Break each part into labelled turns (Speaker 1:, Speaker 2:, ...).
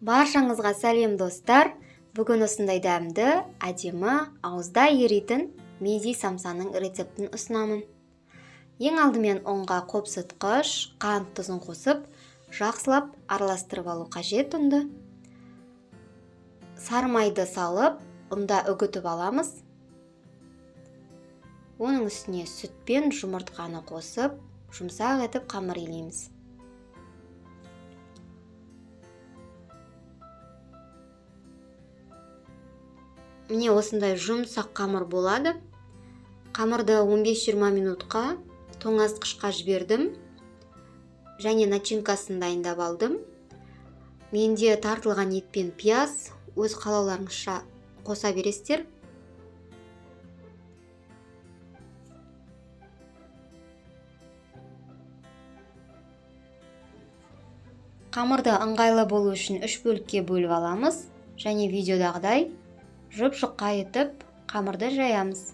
Speaker 1: Баршаңызға сәлем, достар! Бүгін осындай дәмді, әдемі, ауызда еритін миди самсаның рецептін ұсынамын. Ең алдымен ұнға қопсытқыш, қант, тұзын қосып, жақсылап араластырып алу қажет ұнды. Сары майды салып, ұнда үгітіп аламыз. Оның үстіне сүт пен жұмыртқаны қосып, жұмсақ етіп қамыр илейміз. Міне, осындай жұмсақ қамыр болады. Қамырды 15-20 минутқа тоңазытқышқа жібердім және начинкасын дайындап алдым. Менде тартылған ет пен пияз, өз қалауларыңызша қоса бересіздер. Қамырды ыңғайлы болу үшін 3 бөлікке бөліп аламыз және видеодағыдай жұп-жұқа етіп қамырды жаямыз.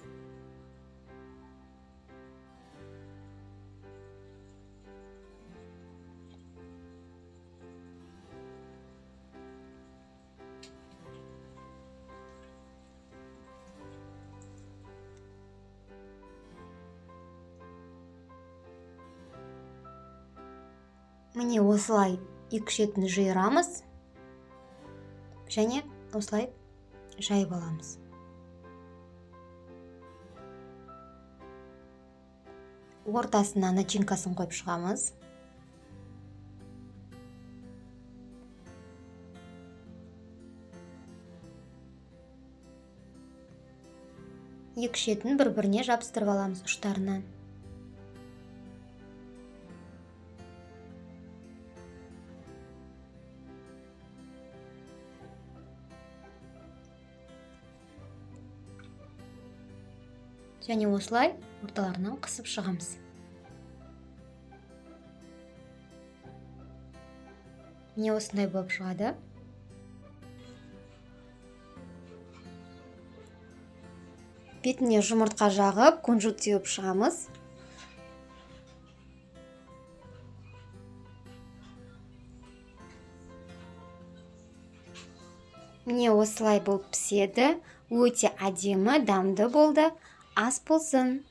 Speaker 1: Міне, осылай екі шетін жиырамыз және осылай жайып аламыз. Ортасына начинкасын қойып шығамыз. Екі шетін бір-біріне жабыстырып аламыз ұштарынан. Және осылай орталарынан қысып шығамыз. Міне, осындай болып шығады. Бетіне жұмыртқа жағып, кунжут теуіп шығамыз. Міне, осылай болып піседі. Өте әдемі, дәмді болды. Ас болсын!